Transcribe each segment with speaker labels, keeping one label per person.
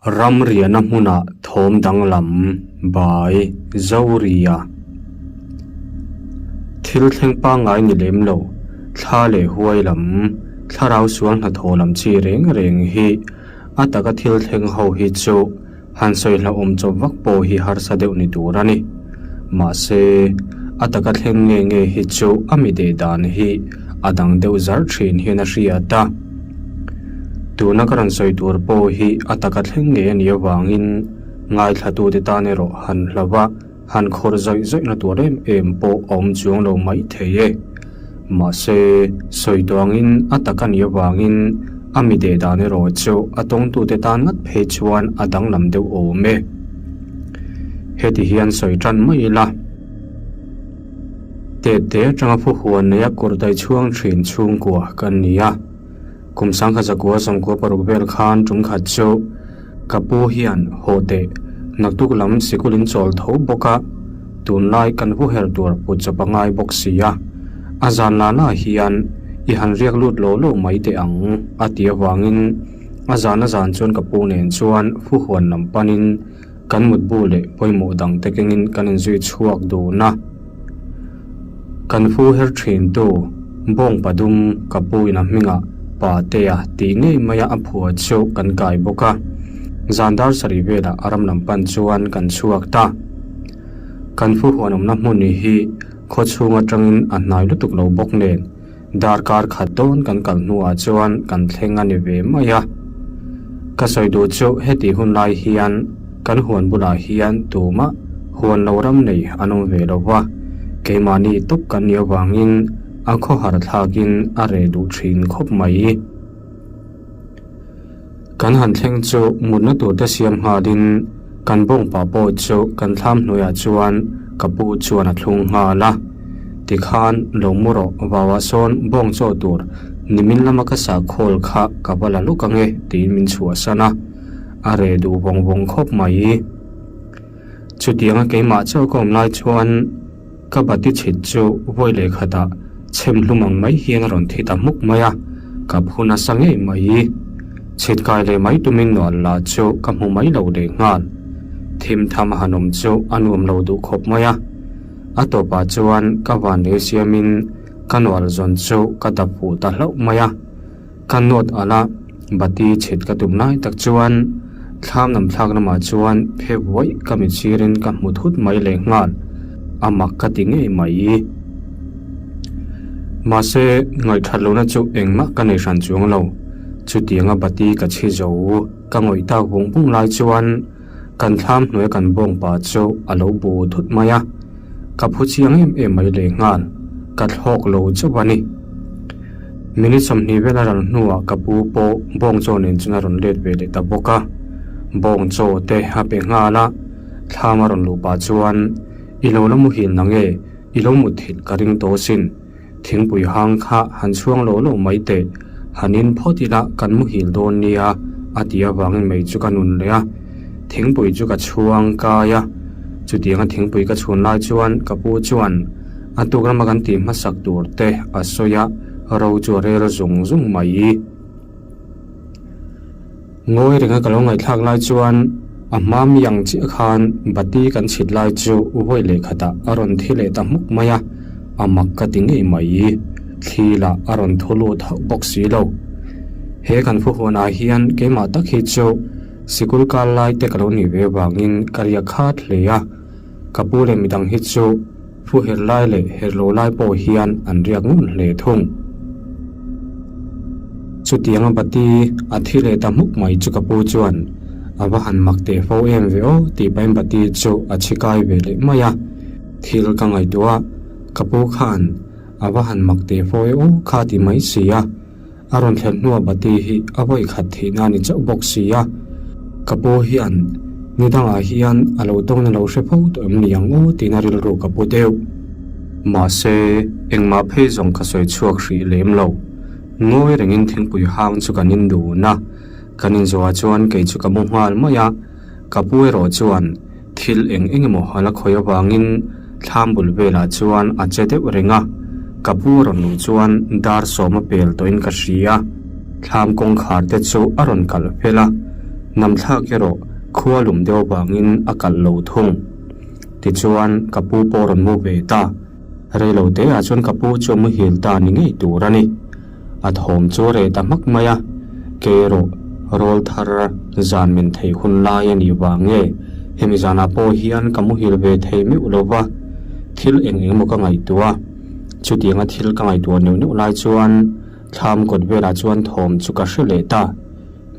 Speaker 1: Ram riahna hmunah thawm danglam by Zoria. Thil thleng pangngai ni lem lo, thla leh huai lam, thlarau sual hnathawh lam chi reng reng hi a taka thil thleng ho hi chu han sawi hlauhawm chawp vak pawh hi harsa deuh ni tur a ni. Mahse, a taka thleng nge nge hi chu a mi deh dan hi a dang deuh zar thin hian a hriat a. Tuna ka rawn sawi tur pawh hi a taka thleng ngei a nih avangin ngaithlatute tan erawh han hlauh a, han khawrh zawih zawihna tur em em pawh a awm chuang lo mai thei e. Mahse, sawi tuangin a taka nih avangin a mi deh dan erawh chu a tawngtute tan ngat phei chuan a danglam deuh awm e. Heti hian sawi tan mai ila. Tete atanga phu huan neia kawr dai chhuang thin chhungkua kan ni a. Kum sangkhat zakua sawmkua paruk vel khan tum khat chu ka pu hian haw teh naktuk lam sikul in chawl tho bawk a, tunlai kan hu her tur put chawp a ngai bawk si a, a zan la la hian i han riak lut lo lo mai teh ang a ti avangin a zan a zan chuan ka pu nen chuan fu huan lam panin Kan mutbu leh pawimawh dangte kengin kan inzui chhuak dun a. Kan fu her thintu Bawng Padum ka pu in a hmingah Patea tih ngei maia a phua chu kan kai bawk a. Zan dar sarih velah a ram lam pan chuan kan chhuak ta. Kan fu huan awmna hmun hi khaw chhung atangin a hnai lutuk lo bawk nen Darkar khat dawn kan kal hnuah chuan kan thleng a ni ve mai a. Ka sawi duh chu heti hun lai hian kan huan bulah hian tumah huan lo ram nei an awm ve lo va, keimahni tawp kan nih avangin a khawhar thlakin a reh duh thin khawp mai. Kan han thleng chu mutna tur te siam nghalin kan bawngpa pawh chu kan thlam hnuaiah chuan ka pu chuan a thlung nghal a. Tikhan lo mu rawh vauah sawn bawng chaw tur nimin lama ka sah khawl kha ka va la luk ange tiin min chhuahsan a, a reh duh vawng vawng khawp mai. Chutianga keimah chauh ka awm lai chuan ka bati chhit chu vawi leh khatah chhem hlum ang mai hian a rawn thi ta hmuk mai a, ka phu nasa ngei mai. Chhit kai leh mai tumin nual lah chu ka hmu mai lo leh nghal. Thim tham a han awm chu a nuam lo duh khawp mai a. A tawpah chuan ka van lei siamin ka nual zawn chu ka dap fuh ta hlauh mai a. Ka nawt alh a, bati chhit ka tum lai tak chuan thlam lam thlak lamah chuan phe vuaih ka mit sirin ka hmu thut mai leh nghal, a mak ka ti ngei mai. Mahse, ngaihthat lohna chu engmah ka nei hran chuang lo, chutianga bati ka chhi zo ka ngawih tak vung vung lai chuan kan thlam hnuaia kan bawng pa chu a lo bu thut mai a, ka phu chiang em em mai leh nghal, ka thlawk lo chauh a ni. Minute 20 vel a ral hnuah ka pu pawh bawng chaw nen chuan a rawn let ve leh ta bawk a, bawng chaw te a pe nghal a, thlam a rawn luh pah chuan i lo la muhil na nge i lo mut thilh ka ring tawh sin, thingpui hang kha han chhuang lo lo mai teh, han in phawt ila kan muhil dawn nia a ti avangin mei chu ka nun leh a, thingpui chu ka chhuang kai a, chutianga thingpui ka chhun lai chuan ka pu chuan. A tuk rama kan tih hmasak tur te a sawi a, ro chu a rel zung zung mai. Ngawi renga ka lo ngaihthlak lai chuan a hma mi ang chiah khan bati kan chhit lai chu vawi leh khatah a rawn thi leh ta hmuk mai a, a mak ka ti ngei mai. Thli lah a rawn thu lut hauh bawk si lo. He kan phuhuanah hian keimah tak hi chu sikul kal lai te ka lo nih ve avangin ka riak khat hle a. Ka pu leh midang hi chu phu her lai leh her lo lai pawh hian an riak ngun hle thung. Chutianga bati a thi leh ta hmuk mai chu ka pu chuan a va han mak teh fo em ve aw tih pahin bati chu a chhi kai ve leh mai a. Thil ka ngaihtuah a, ka pu khan a va han mak teh fo e aw kha ti mai si a. A rawn thlen hnuah bati hi a vawi khat theihna a ni chauh bawk si a, ka pu hian ni dangah hian a lo tawngna lo hre fo tawh em ni ang aw tiin a rilru ka pu deuh. Mahse, engmah phei zawng ka sawi chhuak hrih lem lo. Ngawi rengin thingpui hang chu kan in dun a, kan inzuah chuan kei chu ka mu nghal mai a, ka pu erawh chuan thil eng eng emaw a la khawi avangin thlam bul velah chuan a che deuh reng a, ka pu a rawn luh chuan dar sawm a pel tawhin ka hria. Thlam kawngkhar te chu a rawn kalh fel a. Namthlak erawh khua lum deuh vangin a kalh lo thung. Tichuan, ka pu pawh rawn mu ve ta. Reilo teah chuan ka pu chu a muhil ta ni ngei tur a ni. A thawm chu a reh ta hmak mai a, kei erawh rawl thar zan min theih hun lai a nih vang nge hemi zanah pawh hian ka muhil ve thei meuh lo va, thil eng eng emaw ka ngaihtuah a. Chutianga thil ka ngaihtuah neuh neuh lai chuan thlam kawt velah chuan thawm chu ka hre leh ta.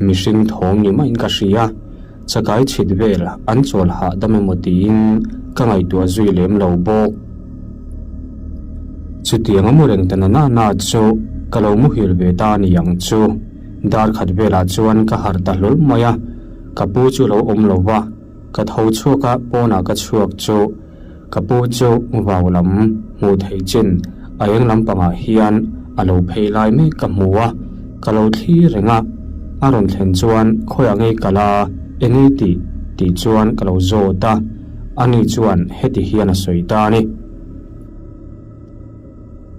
Speaker 1: Mihring thawm ni maiin ka hria, chakai chhit vel an chawl hahdam emaw tiin ka ngaihtuah zui lem lo bawk. Chutiang a mu reng ta na na na chu ka lo muhil ve ta a ni ang chu. Dar khat velah chuan ka harh ta hlawl mai a, ka pu chu lo awm lo va, ka tho chhuak a pawnah ka chhuak chu Ka pu chu vau lam hmuh theih chin a eng lampangah hian a lo phei lai mek ka hmu a, ka lo thlir reng a, a rawn thlen chuan khawiah ngei kal a, eng ei tih tih chuan ka lo zawt a, ani chuan heti hian a sawi ta a ni.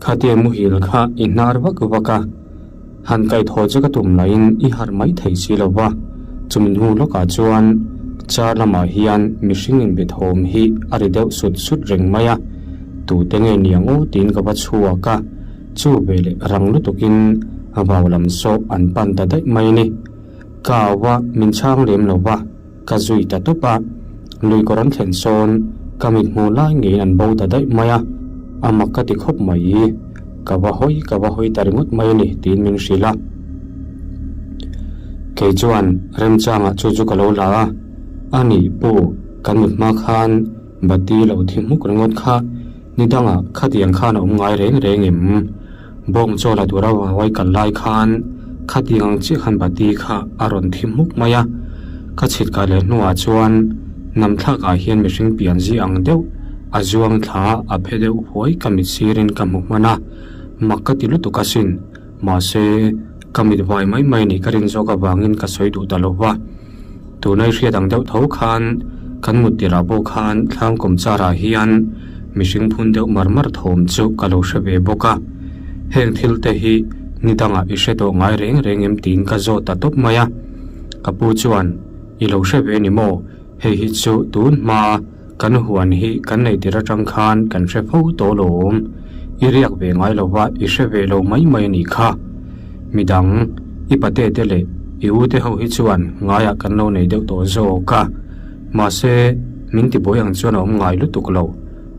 Speaker 1: Khatia muhil kha i hnar vak vak a, han kaihthawh che ka tum lahin i harh mai thei si lo va, chumi hnu lawkah chuan car lamah hian mihring inbe thawm hi a ri deuh sut sut reng mai a, tute nge niang aw tiin ka va chhuak a, chu veleh rang lutukin vau lam saw an pan ta daih mai a ni. Ka au a, min chhang lem lo va. Ka zui ta tawp a, lui kawr an thlen sawn ka mit hmuh lai ngeiin an bo ta daih mai a, a mak ka ti khawp mai. Ka va hawi ka va hawi ta ringawt mai a ni tiin min hrilh a. Kei chuan remchangah chu chu ka lo la a, a ni pu, kan mit hma khan bati lo thi hmuk ringawt kha ni dangah khatiang khan a awm ngai reng reng em? Bawng chaw la tura vauai kal lai khan khatiang ang chiah khan bati kha a rawn thi hmuk mai a, ka chhit kai leh hnuah chuan namthlakah hian mihring pian zi ang deuh a zuang thla a phe deuh huai ka mit sirin ka hmu hman a, mak ka ti lutuk asin, mahse ka mit vai mai mai nih ka rin zawk avangin ka sawi duh ta lo va. Tunai hriat ang deuh tho khan kan mut tirah pawh khan thlam kawm charah hian mihring phun deuh mar mar thawm chu ka lo hre ve bawk a. Heng thil te hi ni dangah i hre tawh ngai reng reng em tiin ka zawt ta tawp mai a. Ka pu chuan, I lo hre ve ni maw? Hei hi chu tun hma kan huan hi kan nei tir atang khan kan hre fo tawh lawm. I riak ve ngai lo va, i hre ve lo mai mai a nih kha. Midang, i pate te leh i u te ho hi chuan ngaiah kan lo nei deuh tawh zawk a. Mahse, min tibuai ang chuan a awm ngai lutuk lo.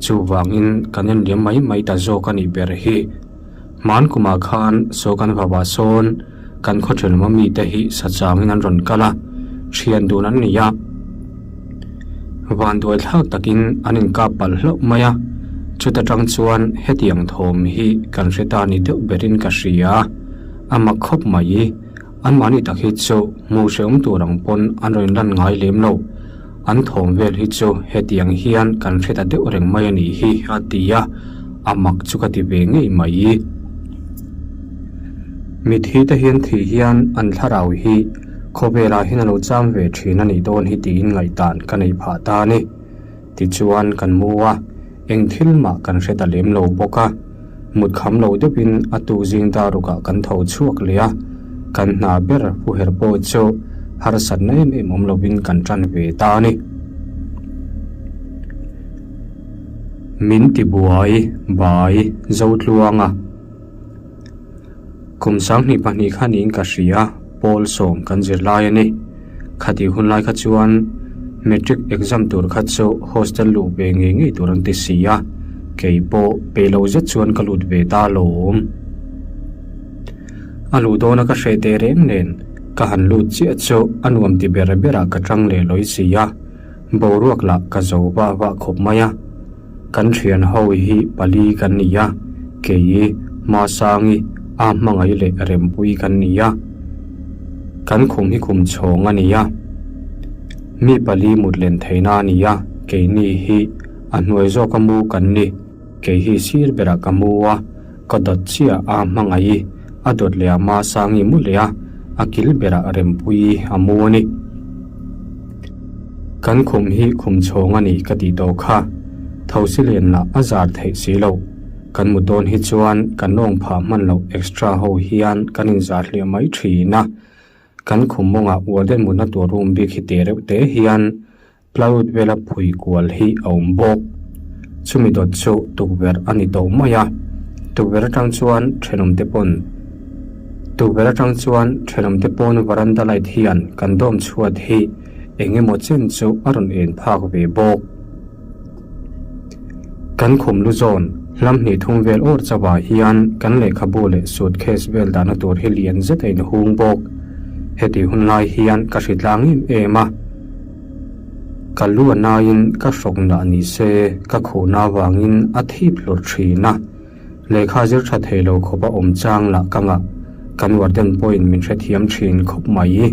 Speaker 1: Chuvangin kan enliam mai mai ta zawk a nih ber hi. Hman kumah khan saw kan vavah sawn kan khaw thenawm mite hi sachangin an rawn kal a, thian dun an ni a. Vanduai thlak takin an inkap palh hlauh mai a, chuta tang chuan hetiang thawm hi kan hre ta ni deuh berin ka hria. A mak khawp mai. Anmahni tak hi chu hmuh hrehawm tur ang pawn an rawn inlan ngai lem lo. An thawm vel hi chu hetiang hian kan hre ta deuh reng mai a nih hi a ti a, a mak chu ka ti ve ngei mai. Mitthi te hian thih hian an thlarau hi khawvelah hian a lo cham ve thin a nih dawn hi tiin ngaihdan ka nei phah ta a ni. Tichuan kan mu a, eng thil mah kan hre ta lem lo bawk a. Mut kham lo deuhin a tu zing darukah kan tho chhuak leh a, kan hna ber pu her pawh chu harsatna em em awm lovin kan tan ve ta a ni. Min ti buai bai Zotluanga. Kum 22 kha niin ka hria, pawl sawm kan zir lai a ni. Khatih hun lai kha chuan matric exam tur kha chu hostel luh ve ngei ngei tur an ti si a, kei pawh pe lo zet chuan ka lut ve ta alawm. A luh dawna ka hreh teh reng nen ka han lut chiah chu a nuam ti ber berah ka tang leh lawi si a, boruak lah ka zo vah vah khawp mai a. Kan thian ho hi pali kan ni a, kei, Masangi, a hmangaih leh Rempui kan ni a. Kan khum hi khum chhawng a ni a, mi pali mut len theihna a ni a, keini hi a hnuai zawka mu kan ni, kei hi sir berah ka mu a, ka dawt chiah a hmangaih, a dawt leh a Masangi mu leh a, a kil berah Rempui a mu a ni. Kan khum hi khum chhawng a ni ka tih tawh kha. Thosi len lah a zar theih si lo. Kan mu dawn hi chuan kan lawng phah hman loh extra ho hian kan inzar hliah mai thin a. Kan khum mawngah warden mutna tur room bik hi teh reuh te hian plywood vela phui kual hi a awm bawk. Chumi dawt chu tukverh a ni tawh mai a, tukverh atang chuan thenawmte pawn tukverh atang chuan thenawmte pawn varanda light hian kan dawm chhuat hi eng emaw chen chu a rawn en phak ve bawk. Kan khum lu zawn hlam hnih thum vel awr chauhah hian kan lehkhabu leh suitcase vel dahna tur hi lian zet a inhung bawk. Heti hun lai hian ka hri tlang em em a, ka lu a naiin ka hrawk nah ni se ka khuhna avangin a thip hlur thin a. Lehkha zir tha thei lo khawp a awm chang lah ka ngah, kan warden pawhin min hrethiam thin khawp mai.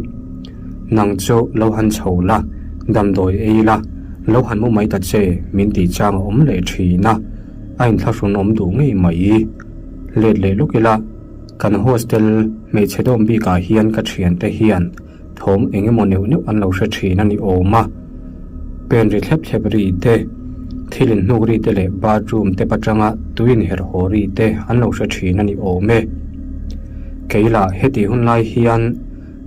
Speaker 1: Nang chu lo han chho la, damdawi ei la, lo han mu mai ta che min tih chang a awm leh thin a, a inthlahrun awm duh ngei mai. Let leh lawk ila, kan hostel hmeichhe dawm bikah hian ka thiante hian Thawm eng emaw neuh neuh an lo hre thin a ni awm a, pen ri thlep thlep ri te, thil inhnuk ri te leh bathroom tep atanga tui inherh haw ri te an lo hre thin a ni awm e. Kei lah heti hun lai hian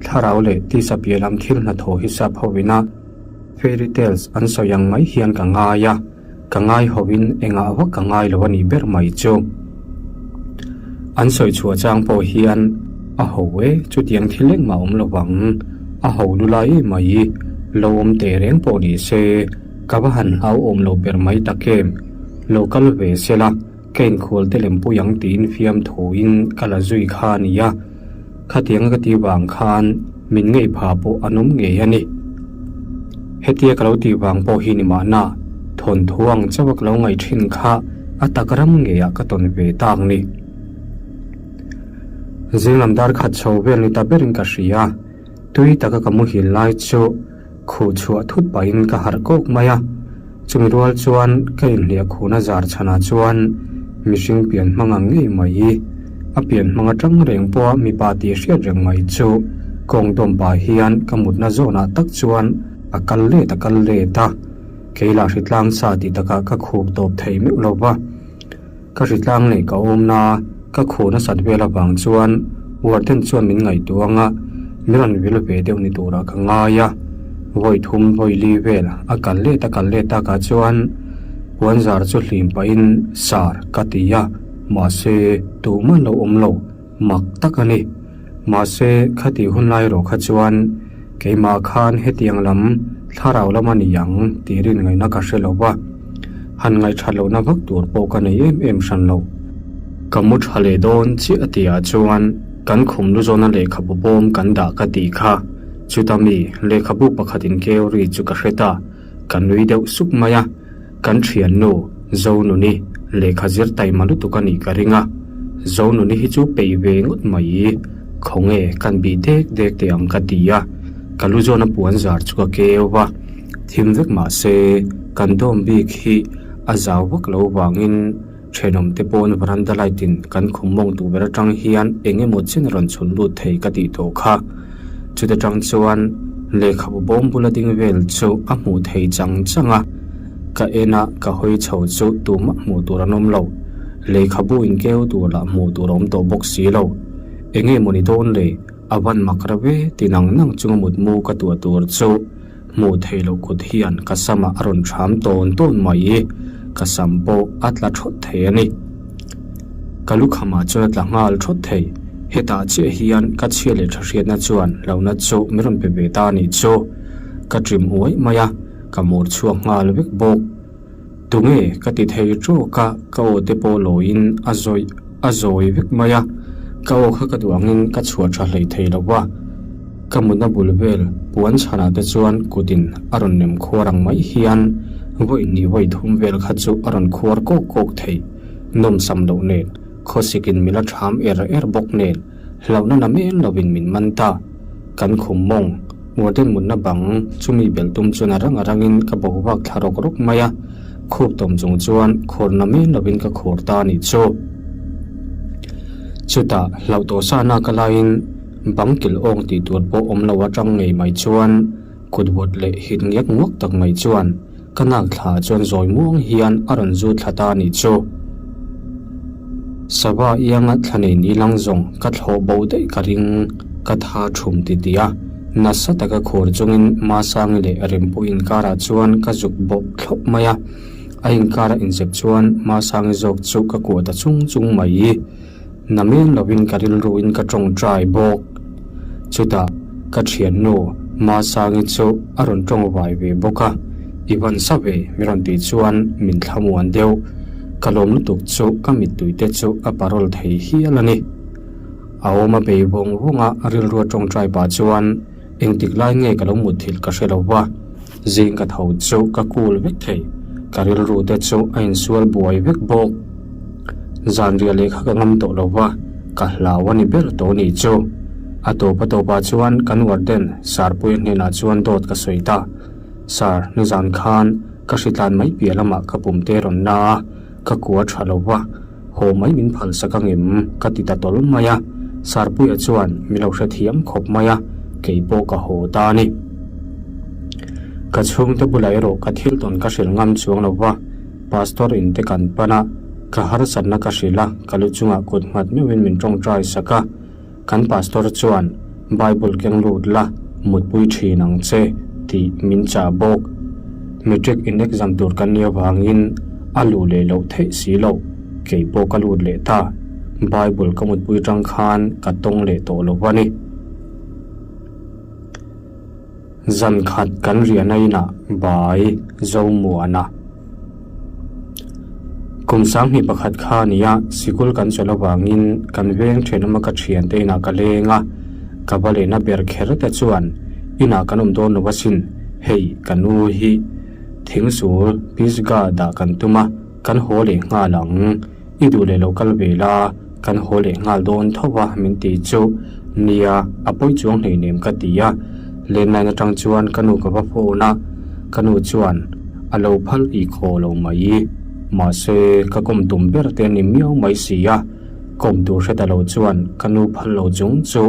Speaker 1: thlarau leh tisa piah lam thil hnathawh hi sap hovina fairy tales an sawi ang mai hian ka ngai a, Ka ngai hovin engah vak ka ngai lo a nih ber mai chu. An sawi chhuah chang pawh hian a ho e, chutiang thil engmah awm lo vang, a ho lu lai em mai, lo awm teh reng pawh ni se, ka va han hlau awm lo ber mai tak em, lo kal ve se la, ka inkhual te lem pui ang tiin fiamthuin ka la zui kha a nia, khatianga ka tih vang khan min ngei pha pawh an awm ngei a ni. Hetia ka lo tih vang pawh hi ni mahna, thawnthu ang chauh a ka lo ngaih thin kha a tak ram ngeiah ka tawn ve tak ni. Zinglam dar khat chho vel ni ta berin ka hria, tui taka ka muhil lai chu khuh chhuah thut pahin ka harh kawk mai a, chumi rual chuan ka inhliah khuhna zar chhanah chuan mihring pian hmang ang ngei mai, a pian hmang atang reng pawha mipa tih hriat reng mai chu kawng dawm pah hian ka mutna zawnah tak chuan a kal let a kal let a, kei lah hritlang sa tih takah ka khup tawp thei meuh lo va. Ka hritlang leh ka awmna ka khuh nasat vel avang chuan warden chuan min ngaihtuah anga min rawn vil ve deuh ni turah ka ngai a, vawi thum vawi li vel a kal let a kal let takah chuan puan zar chu hlim pahin sar ka ti a, mahse tumah lo awm lo mak tak a ni. Mahse khatih hun lai erawh kha chuan keimah khan hetiang lam thlarau lam a ni ang tih rin ngaihna ka hre lo va, han ngaihthat lohna vak tur pawh ka nei em em hran lo. Ka mu tha leh dawn chiah a tihah chuan kan khum lu zawna lehkhabu bawm kan dah ka tih kha, chuta mi lehkhabu pakhat inkeu ri chu ka hre ta. Ka nui deuh suk mai a, kan thiannu Zonuni lehkha zir taima lutuk a nih ka ring a, Zonuni hi chu peih ve ngawt mai, khawnge kan bih dek dek teh ang ka ti a, ka lu zawna puan zar chu ka keu va, thim vek mah se kan dawm bik hi a zau vak lo vangin thenawmte pawn veranda light in kan khum mawng duh ber atang hian eng emaw chen rawn chhun lut thei ka tih tawh kha. Chuta tang chuan lehkhabu bawm bula ding vel chu a hmuh thei chang chang a, ka en a ka hawi chho chu tumah hmuh tur an awm lo. Lehkhabu inkeu tur lah hmuh tur a awm tawh bawk si lo. Eng nge mawni dawn le, a van mak reuh e ti nang nang chunga mutmu ka tuah tur chu Hmuh theih loh kut hian ka samah a rawn ṭham tawn tawn mai i, ka sam pawh a tla ṭhawt thei a ni. Ka lukhamah chuan a tla nghal ṭhawt thei. Hetah chiah hian ka chhia leh ṭha hriatna chuan hlauhna chu min rawn pe ve ta a nih chu. Ka ṭim uaih mai a, ka mur chhuak nghal vek bawk. Tunge ka ti thei ṭawk a, ka aw te pawh lawiin a zawi a zawi vek mai a, ka aw kha ka duh angin ka chhuah ṭha hlei thei lo va. Ka mutna bul vel puan chhanah te chuan kutin a rawn nem khuar ang mai hian vawi hnih vawi thum vel kha chu a rawn khuar kawk kawk thei. Nawmsam loh nen, khawsikin min la ṭham er er bawk nen, hlauhna na men lovin min man ta. Kan khum mawng, warden mutna bang chumi belh tum chuan a rang a rangin ka boruak thla rawk rawk mai a, khup tawm chung chuan khur na men lovin ka khur ta a nih chu. Chutah hlauh tawh sa naka laiin bang kilh awng tih tur pawh awm lo atang ngei mai chuan kut vawt leh hit ngiak nguak tak mai chuan ka nak thla chuan zawi muang hian a rawn zu thla ta a nih chu. Sava ianga thla nei ni lang zawng ka thlawh bo daih ka ring. Ka tha thum titih a, nasa taka khur chungin Masangi leh Rempuii inkarah chuan ka zuk bawk thlawp mai a. A inkara inzep chuan Masangi zawk chu ka kuah ta chung chung mai. Na men lovin ka rilruin ka tawngtai bawk. Chutah ka thiannu Masangi chu a rawn tawng vai ve bawk a, I van sa ve mi rawn tih chuan min thlamuan deuh. Ka lawm lutuk chu ka mittui te chu a parawl thei hial a ni. A awm a bei vawng vawng a, rilrua tawngtai pah chuan engtik lai nge ka lo mutthilh ka hre lo va, zing ka tho chu ka cool vek thei, ka rilru te chu a insual buai vek bawk. Zanriah lehkha ka ngam tawh lo va, ka hlau a ni ber tawh nih chu. A tawp a tawpah chuan kan warden Sarpuia hnenah chuan dawt ka sawi ta. Sir, nizan khan ka hritlan mai piah lamah ka pum te rawn na a, ka kua tha lo va, Haw mai min phal sak ang em? ka ti ta tawl mai a, Sarpuia chuan mi lo hrethiam khawp mai a, kei pawh ka haw ta a ni. Ka chhungte bulah erawh ka thil tawn ka hrilh ngam chuang lo va, Pastor in te kan pan a, ka harsatna ka hrilh a, ka lu chungah kut nghat meuhin min tawngtai sak a, kan Pastor chuan Bible keng lut la, mutpui thin ang che tih min chah bawk. Matric in exam tur kan nih avangin a luh leh loh theih si loh, kei pawh ka lut leh ta. Bible ka mutpui tang khan ka tawng leh tawh lo a ni. Zan khat kan riahna inah bai Zomuana. Kum 21 kha a ni a, sikul kan chawlh avangin kan veng thenawma ka thiante inah ka leng a, ka va lehna ber kher te chuan inah kan awm dawn lo asin, hei ka nu hi thingsul Pisgah dah kan tum a, kan haw leh nghal ang. I duh leh lo kal ve la, kan haw leh nghal dawn tho va min ti chu nia, a pawi chuang hleinem ka ti a. Landline atang chuan ka nu ka va phone a, ka nu chuan a lo phal i khaw lo mai. Mahse, ka kawm tum ber te a ni miau mai si a, kawm tur hre ta lo chuan ka nu phal lo chung chu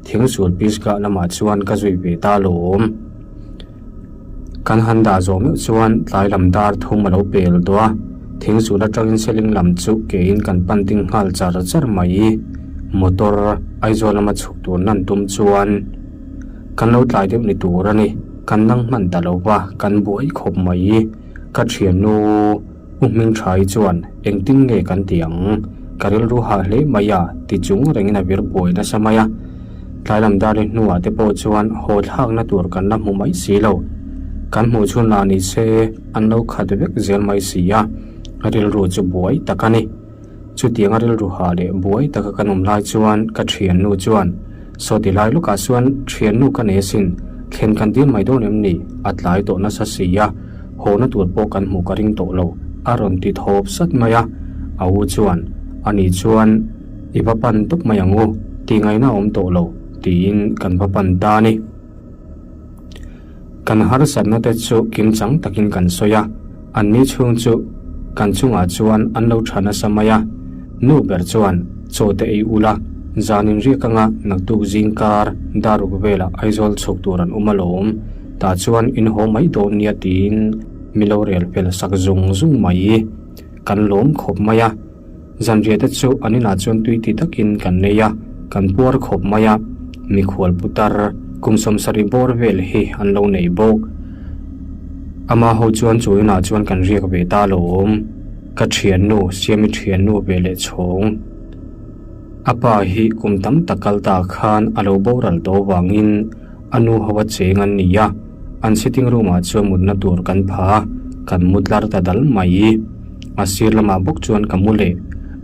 Speaker 1: thingsul Pisgah lamah chuan ka zui ve ta lawm. Kan han dah zawh meuh chuan tlai lam dar thum a lo pel tawh a, thingzul atangin seling lam chu kein kan pan ding nghal char char mai. Motor Aizawl lama chhuk tur nan tum chuan kan lo tlai deuh ni tur a ni, kan nang hman ta lo va, kan buai khawp mai. Ka thiannu U Hmingthai chuan engtin nge kan ti ang? Ka rilru hah hle mai a, ti chung rengin a vir buai nasa mai a. Tlai lam dar leh hnuah te pawh chuan haw thlakna tur kan la hmu mai si lo. Kan hmuh chhun lah ni se an lo khat vek zel mai si a, rilru chu buai tak a ni. Chutianga rilru hah leh buai taka kan awm lai chuan ka thiannu chuan, Saw ti lai lawkah chuan thiannu ka nei asin, thlen kan dil mai dawn em ni? A tlai tawh nasa si a, hawna tur pawh kan hmuh ka ring tawh lo, a rawn ti thawp sat mai a. A u chuan, Ani chuan i va pan tawp mai ang u, tih ngaihna a awm tawh lo, tiin kan va pan ta a ni. Kan harsatna te chu kimchang takin kan sawi a, anni chhung chu kan chungah chuan an lo tha nasa mai a. Nu ber chuan chaw te ei ula, zan inriak anga naktuk zing kar daruk velah Aizawl chhuk tur an awm alawm, tah chuan in haw mai dawn nia tiin mi lo rel fel sak zung zung mai. Kan lawm khawp mai a. Zanriah te chu an inah chuan tui ti takin kan nei a, kan puar khawp mai a, mikhual putar kum 70 bawr vel hi an lo nei bawk. Ama ho chuan chu inah chuan kan riak ve ta lo awm. Ka thiannu, Siami thiannu ve leh chhawng. A pa hi kum tam tak kal ta khan a lo boral tawh avangin A nu ho a cheng an ni a, an sitting room ah chuan mutna tur kan pha a, kan mu tlar ta dal mai. A sir lamah bawk chuan ka mu leh,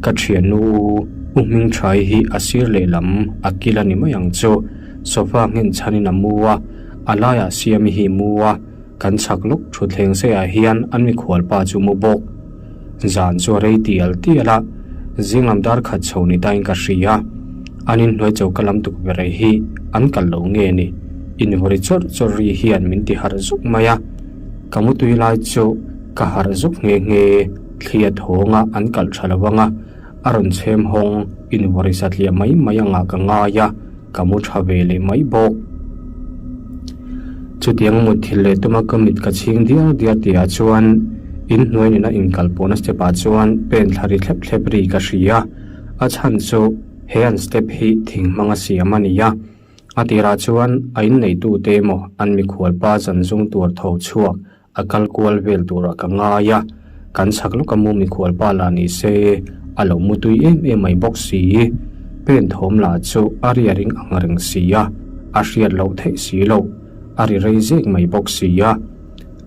Speaker 1: ka thiannu u U Hmingthai hi a sir lehlam a kil a ni mai ang chu, sofa nghen chhanin a mu a, a laiah Siami hi mu a, kan chhak lawk thutthleng seiah hian an mikhual pa chu mu bawk. Zan chu a rei tial tial a, zing lam dar khat chho ni tain ka hria. An inhnuai choka lam tukverh hi an kal lo nge ni? Invawi chawrh chawrh ri hian min ti harh zuk mai a, ka mutui lai chu ka harh zuk nghe nghe, thli a thawng a an kalh tha lo ang a, a rawn chhem hawng invawi satliah mai mai angah ka ngai a. Ka mu tha ve leh mai bawk. Chutiang mutthilh leh tuma ka mit ka chhing diar diar tihah chuan inhnuai nena inkalpawhna step ah chuan pen thla ri thlep thlep ri ka hria. A chhan chu he an step hi thing hmanga siam a ni a. A tirah chuan a inneitute emaw an mikhualpa zan zung tur tho chhuak a kal kual vel turah ka ngai a, kan chhak lawka mu mikhualpa lah ni se a lo mu tui em em mai bawk si. Pen thawm lah chu a ria ring ang reng si a, a hriat loh theih si loh, a ri rei zek mai bawk si a.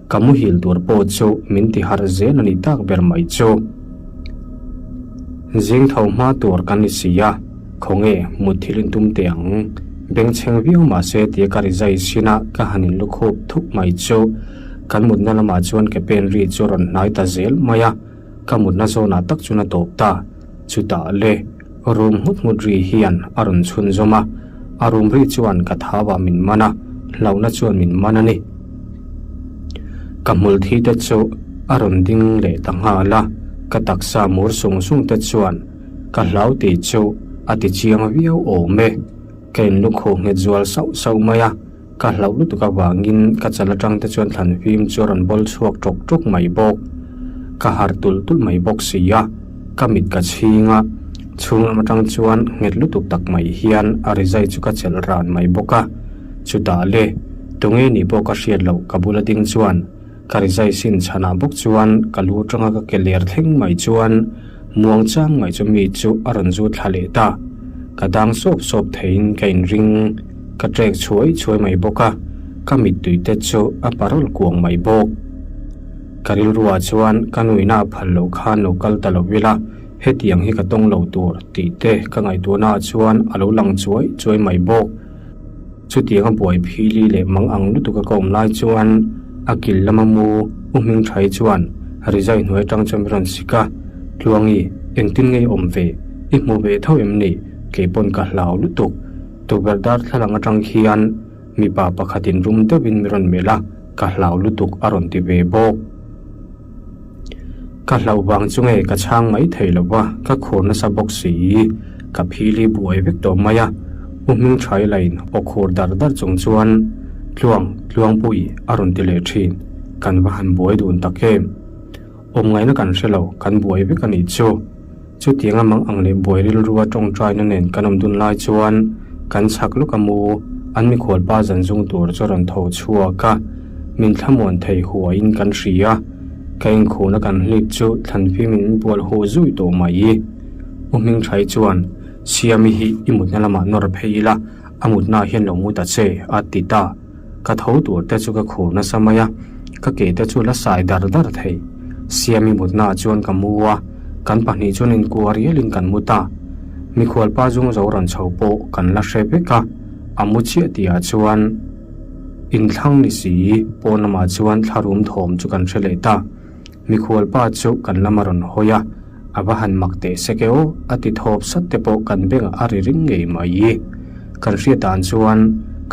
Speaker 1: Ka muhil tur pawh chu min ti harh zel a ni tak ber mai chu. Zing tho hma tur kan ni si a, khawnge mut thil in tum teh ang. Bengchheng viau mah se tia ka rizai sin a ka han in lukhup thup mai chu. Kan mutna lamah chuan ke pen ri chu rawn hnai ta zel mai a, ka mutna zawnah tak chuan a tawp ta. Chutah le, rum nghut nghut ri hian a rawn chhunzawm a, a rum ri chuan ka thauah min man a, hlauhna chuan min man a ni. Ka hmul thi te chu a rawn ding leh ta nghal a, ka taksa mur sung sung te chuan ka hlau tih chu a ti chiang viau awm e. Ka inlukhuh nghet zual sauh sauh mai a, ka hlauh lutuk avangin ka chal atang te chuan thlan fim chu a rawn bawl chhuak ṭawk ṭawk mai bawk. Ka harh tulh tulh mai bawk si a, ka mit ka chhing a, chhung lam atang chuan nghet lutuk tak mai hian a rizai chu ka chelh ran mai bawk a. Chutah le, tunge nih pawh ka hriat loh ka bula ding chuan ka rizai sin chhanah bawk chuan ka lu atanga ka ke ler thleng mai chuan muang chang mai chu mi chu a rawn zu thla leh ta. Ka dang sawp sawp theiin ka inring, ka trek chhuai chhuai mai bawk a, ka mittui te chu a parawl kuang mai bawk. Ka rilruah chuan ka nuihna a phal loh khan lo kal ta lo ila, hetiang hi ka tawng lo tur tih te ka ngaihtuahnaah chuan a lo lang chuai chuai mai bawk. Chutianga buai phili leh mang ang lutuk a ka awm lai chuan a kil lama mu u hming thai chuan rizai hnuai atang chuan min rawn sik a, Tluangi, engtin nge i awm ve? I hmu ve tho em ni? Kei pawn ka hlau lutuk. Tukverh darthlalang atang khian mipa pakhatin rum deuhin min rawn melh a, ka hlau lutuk a rawn ti ve bawk. Ka hlauh vang chu nge ka chhang mai thei lo va, ka khur nasa bawk si. Ka phili buai vek tawh mai a, U Hming Thai lain aw khur dar dar chung chuan Tluang, Tluangpui a rawn ti leh thin. Kan va han buai dun tak em? Awm ngaihna kan hre lo, kan buai vek a nih chu. Chutianga mang ang leh buai rilrua tawngtaina nen kan awm dun lai chuan kan chhak lawk a mu, an mikhualpa zan zung tur chu a rawn tho chhuak a, min thlamuan thei huaiin kan hria. Ka inkhuna kan hlip chu thlanfim in min bual huh zui tawh mai. U Hmingthai chuan, Siami hi i mutna lamah nawr phei ila, a mutnaah hian lo mu ta che, a ti ta. Ka tho tur te chu ka khur nasa mai a, ka ke te chu la sai dar dar thei. Siami mutnaah chuan ka mu a, kan pahnih chuan inkuah rialin kan mu ta. Mikhualpa zung zo rawn chho pawh kan la hre vek a, a mu chiah tihah chuan inthlang ni si pawn lamah chuan thlarum thawm chu kan hre leh ta. Mikhualpa chu kan lama rawn hawi a, A va han mak teh sek e aw, a ti thawp sat te pawh kan bengah a ri ring ngei mai. Kan hriat dan chuan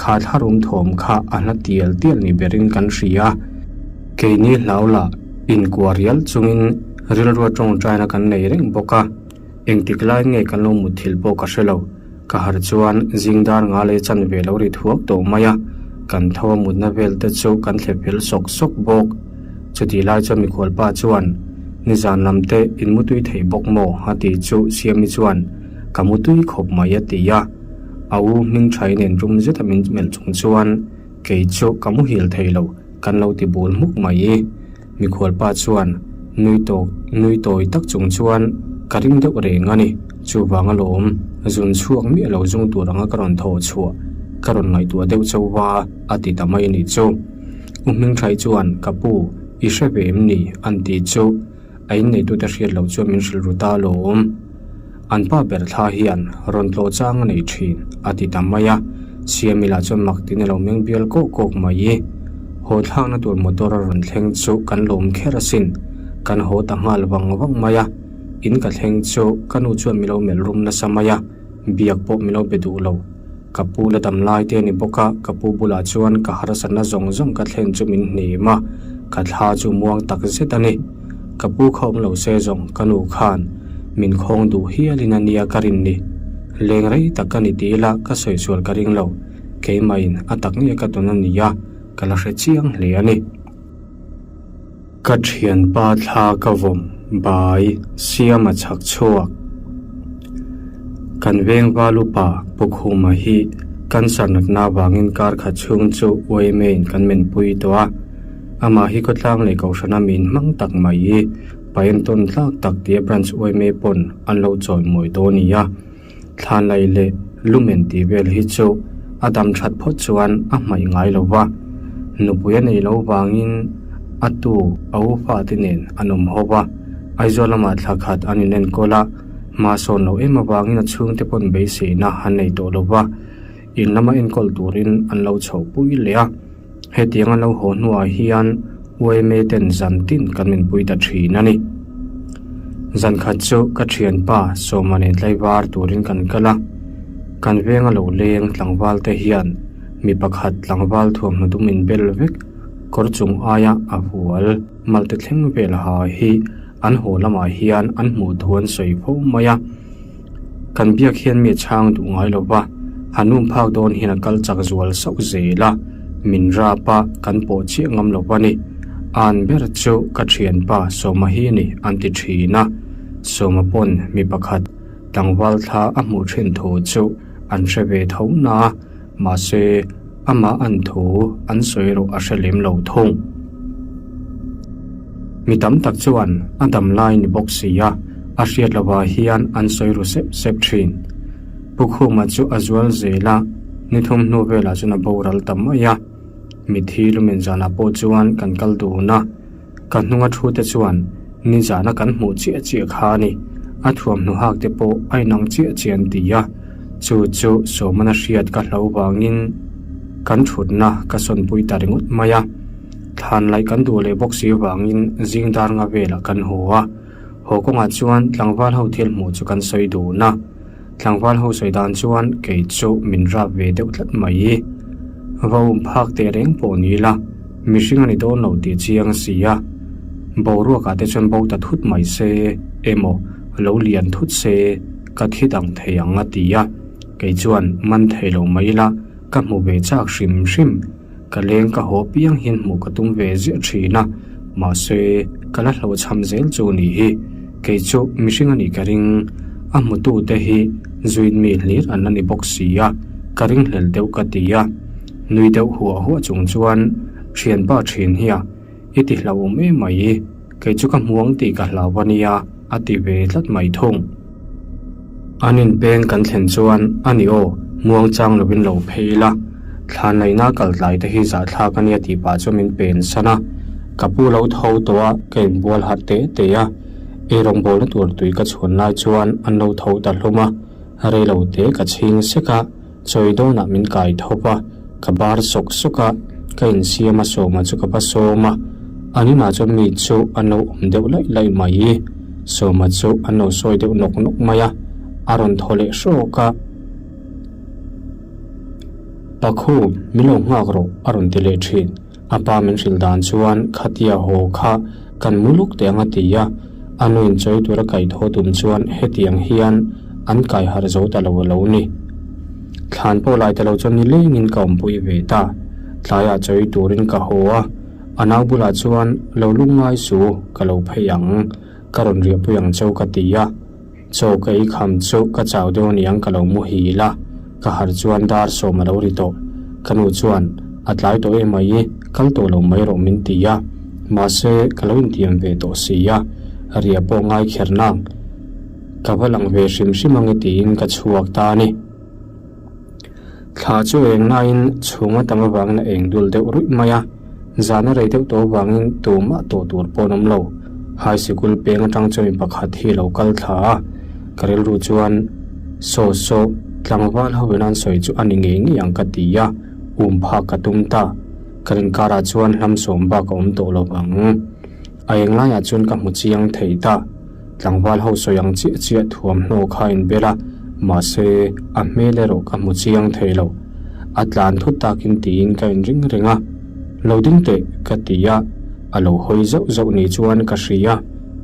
Speaker 1: kha thlarum thawm kha a hla tial tial ni berin kan hria. Keini hlau lah inkuah rial chungin rilrua tawngtaina kan nei reng bawk a, engtik lai nge kan lo mutthilh pawh ka hre lo. Ka harh chuan zing dar nga leh chanve lo ri thuak tawh mai a, kan tho a mutna vel te chu kan thlep fel sawk sawk bawk. Chutih lai chuan mikhualpa chuan, Nizan lam te in mutui thei bawk maw? a ti chu Siami chuan, Ka mutui khawp mai a ti a. A u hming thain nen rum zeta min melh chung chuan, Kei chu ka muhil thei lo, kan lo ti bul hmuk mai. Mikhualpa chuan nui tawk nui tawi tak chung chuan ka ring deuh reng a ni. Chuvang alawm, zun chhuak miah lo zung tur anga ka rawn thaw chhuah ka rawn ngaihtuah deuh chauh va, a ti ta mai a nih chu. U Hmingthai chuan, Ka pu, i hre ve em ni? an ti chu. A inneitute hriat loh chuan min hrilh ru ta alawm. An pa ber thla hian rawn tlawh chang a nei thin, a ti ta mai a. Siami lah chuan mak tin a lo meng bial kawk kawk mai. Haw thlakna tur motor a rawn thleng chu kan lawm kher asin. Kan haw ta nghal vang vang mai a. In ka thleng chu ka nu chuan mi lo melh rum nasa mai a, biak pawh mi lo be duh lo. Ka pu la dam lai te a ni bawk a, ka pu bulah chuan ka harsatna zawng zawng ka thlen chu min hnim a, ka thla chu muang tak zet a ni. Ka pu kha awm lo se zawng ka nu khan min khawng duh hialin a nia ka rin ni. Leng rei tak ka ni ti ila ka sawi sual ka ring lo, keimahin a tak nge ka tawn a nia ka la hre chiang hle a ni. Ka thianpa thla ka vawm bai siam a chhak chhuak. Kan veng val upa Pu Khuma hi Cancer natna avangin kar khat chhung chu YMA-in kan menpui tawh a. Amah hi khawtlang leh kohhrana min hmang tak mai hi paentawn tlak tak tia Branch YMA pawn an lo chawimawi tawh a ni a. Thlanlai leh lumen tih vel hi chu a dam that phawt chuan a hmaih ngai lo va, nupui a nei lo vangin a tu a u fate nen an awm ho va. Aizawl lamah thla khat an inenkawl a, hma sawn loh em avangin a chhungte pawn beiseina an nei tawh lo va, in lama enkawl turin an lo chhoh pui leh a. Hetiang a lo haw hnuah hian YMA ten zan tin kan minpui ta thin a ni. Zan khat chu ka thianpa Sawma nen tlaivar turin kan kal a, kan venga lo leng tlangval te hian mi pakhat tlangval thuamhnaw dum inbel vek kawr chung aia a hual malte thleng vel ha hi an haw lamah hian an hmuh thu an sawi fo mai a. Kan biak hian mi a chhang duh ngai lo va, han um phak dawn hian a kal chak zual sauh zel a, min rap a, kan pawh chiah ngam lo va ni. An ber chu ka thianpa Sawma hi a ni an ti thin a, Sawma pawn mi pakhat tlangval thla a hmuh thin thu chu an hre ve tho na a, mahse amah an thu an sawi erawh a hre lem lo thung. Mi tam tak chuan a dam lai ni bawk si a, a hriat lovah hian an sawi ru sep sep thin. Pu Khuma chu a zual zel a, ni thum hnu velah chuan a boral ta mai a. Mitthi lumen zanah pawh chuan kan kal dun a, ka hnunga thu te chuan nizana kan hmuh chiah chiah kha a ni, a thuamhnaw hak te pawh a inang chiah chiah an ti a, chu chu Sawmana hriat ka hlo vangin kan thutna ka sawnpui ta ringawt mai a. Thlan laih kan duh leh bawk si vangin zing dar nga velah kan haw a, haw kawngah chuan tlangval ho thil hmuh chu kan sawi dun a, tlangval ho sawi dan chuan kei chu min rap ve deuh tlat mai. Va um phak teh reng pawh ni ila mihring a ni dawn lo tih chiang si a, boruakah te chuan bo ta thut mai se emaw lo lian thut se ka thi dang thei ang a ti a, kei chuan man thei lo mai ila ka hmu ve chak hrim hrim. Ka leng ka haw piang hian hmuh ka tum ve ziah thin a, mahse ka la hlauhchham zel chu ni hi. Kei chu mihring a nih ka ring, a hmutu te hi zuin mi hlir an la ni bawk si a, ka ringhlel deuh ka ti a. Nui deuh huah huah chung chuan thianpa thin hi a, i ti hlauhawm em mai, kei chu ka hmuang tih ka hlau a nia a ti ve tlat mai thung. An inpeng kan thlen chuan a ni aw, muangchang lovin lo phei ila, thlan laihna kal tlai te hi zahthlak a nia tih pah chuan min pen san a. Ka pu lo tho tawh a, ka inbual harh teh teh a, eirawngbawlna tur tui ka chhuan lai chuan an lo tho ta hlawm a, rei lo te ka chhing sek a, chawi dawnah min kai thawp a, ka bar sawk sawk a, ka insiam a sawma chu ka va sawm a, an inah chuan mi chu an lo awm deuh laih laih mai, sawma chu an lo sawi deuh nawk nawk mai a, a rawn thaw leh hrawk a. Pakhu, min lo nghak rawh a rawn ti leh thin. A pa min hrilh dan chuan khatia haw kha kan mu luk teh ang a ti a, a nu in chawi tura kaih thaw tum chuan hetiang hian an kai harh zo ta lo a lo ni. Thlan pawh lai ta lo chuan nilengin ka awmpui ve ta. Tlaiah chawi turin ka haw a, a nau bulah chuan lo lungngai su ka lo phei ang, ka rawn riahpui ang cheu ka ti a. Chaw ka ei kham chu ka chau deuh aniang ka lo muhil a, ka harh chuan dar sawm a lo ri tawh. Ka nu chuan, A tlai tawh em mai, kal tawh lo mai rawh min ti a. Mahse, ka lo intiam ve tawh si a, riah pawh ngai kher nang. Ka va lang ve hrim hrim ange tiin ka chhuak ta a ni. Thla chu eng laiin chhung a tam avangin a eng dul deuh ruih mai a, zan a rei deuh tawh avangin tumah tawh tur pawh an awm lo. High sikul peng atang chuan mi pakhat hi a lo kal thla a, ka rilru chuan saw saw tlangval ho in an sawi chu a ni ngei ngei ang ka ti a, um phak ka tum ta. Ka rinkarah chuan hlam sawm bak a awm tawh lo vang. A eng laiah chuan ka hmu chiang thei ta. Tlangval ho sawi ang chiah chiah thuamhnaw kha a inbel a, mahse a hmel erawh ka hmu chiang thei lo. A tlan thut takin tiin ka inring reng a, Lo ding teh ka ti a, a lo hawi zauh zauh ni chuan ka hria.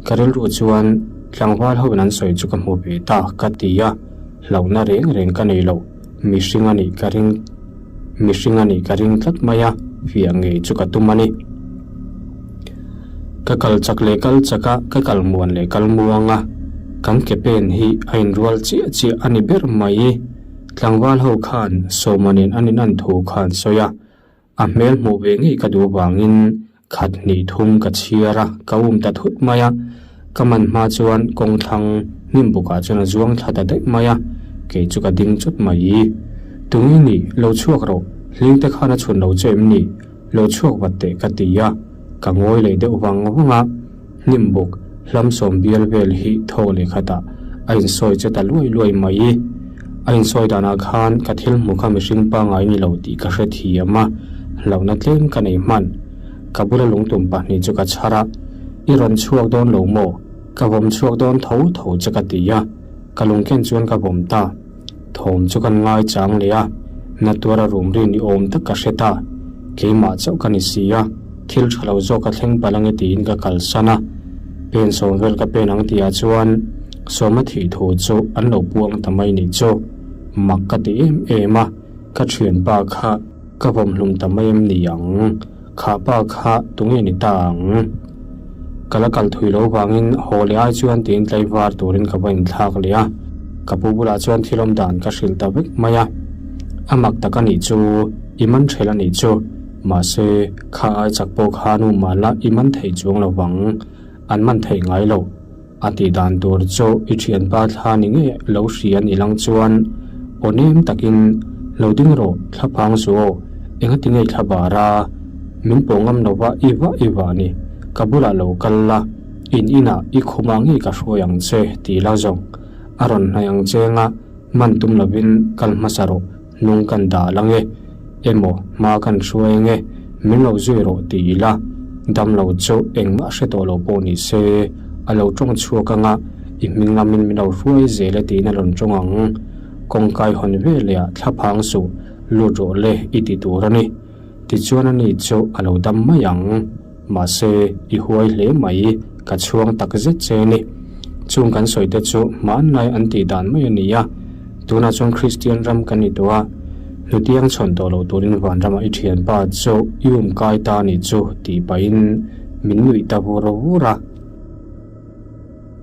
Speaker 1: Ka rilru chuan tlangval ho in an sawi chu ka hmu ve ta ka ti a, hlauhna reng reng ka nei lo. Mihring a nih ka ring mihring a nih ka ring tlat mai a, fiah ngei chu ka tum a ni. Ka kal chak leh kal chak a, ka kal muan leh kal muang a, kan ke pen hi a inrual chiah chiah a ni ber mai. Tlangval ho khan Sawma nen an in an thu kha an sawi a, a hmel hmuh ve ngei ka duh vangin khat hnih thum ka chhiar a, ka um ta thut mai a. Ka man hma chuan kawng thlang hnim bukah chuan a zuang thla ta daih mai a, kei chu ka ding chawt mai. Tunge ni, lo chhuak rawh, hling te khan a chhun lo che em ni? Lo chhuak vat teh ka ti a, ka ngawi leh deuh vang vang a. Hnim buk, hlam sawm bial vel hi thaw leh khatah a insawi che ta luai luai mai. A insawi danah khan ka thil hmu kha mihring pangngai ni lo tih ka hre thiam a, hlauhna tlem ka nei hman. Ka bula lungtum pahnih chu ka chhar a, I rawn chhuak dawn lo maw? Ka vawm chhuak dawn tho tho che ka ti a, ka lungken chuan ka vawm ta. Thawm chu kan ngai chang leh a, na tuara rum ri ni awm tak ka hre ta. Keimah chauh ka ni si a, thil tha lo zawk a thleng palh ange tiin ka kalsan a. Pen sawm vel ka pen ang tihah chuan Sawma thih thu chu an lo puang ta mai nih chu. Mak ka ti em em a, ka thianpa kha ka vawmhlum ta mai em ni ang? Kha pa kha tunge ni ta ang? Ka la kal thui lo vangin haw leh ai chuan tiin tlaivar turin ka va inthlak leh a, ka pu bulah chuan thil awm dan ka hrilh ta vek mai a. A mak tak a nih chu, i man ṭhel a nih chu. Mahse, kha ai chak pawh kha nu mah la i man thei chuang lo vang, an man thei ngai lo. A tih dan tur chu i thianpa thla ni ngei lo hria ni lang chuan aw nem takin, Lo ding rawh, thla phang zu aw, enga ti ngei thla bar a, min pawh ngam lo va i vah i vah ni, ka bulah lo kal la, in inah i khumah ngei ka hruai ang che ti la zawng. A rawn hnaih ang chenga man tum lovin kal hmasa rawh. Hnung kan dah lang e, emaw hma kan hruai ang e, min lo zui rawh ti ila, damlo chu engmah hre tawh lo pawh ni se, a lo tawng chhuak ang a, i hming lamin min lo hruai zel e tiin a rawn tawng ang. Kawngkai hawn veleh ah thla phang suh, lut rawh le i ti tur a ni. Tichuan ani chu a lo dam mai ang. Mahse, i huai hle mai, ka chhuang tak zet che ni. Chung kan sawi te chu hmanlai an tih dan mai a ni a, tunah chuan Kristian ram kan ni tawh a, hnutiang chhawn tawh lo turin vanramah i thianpa chu i um kai ta ni chu tih pahin min nuih ta vur vur a.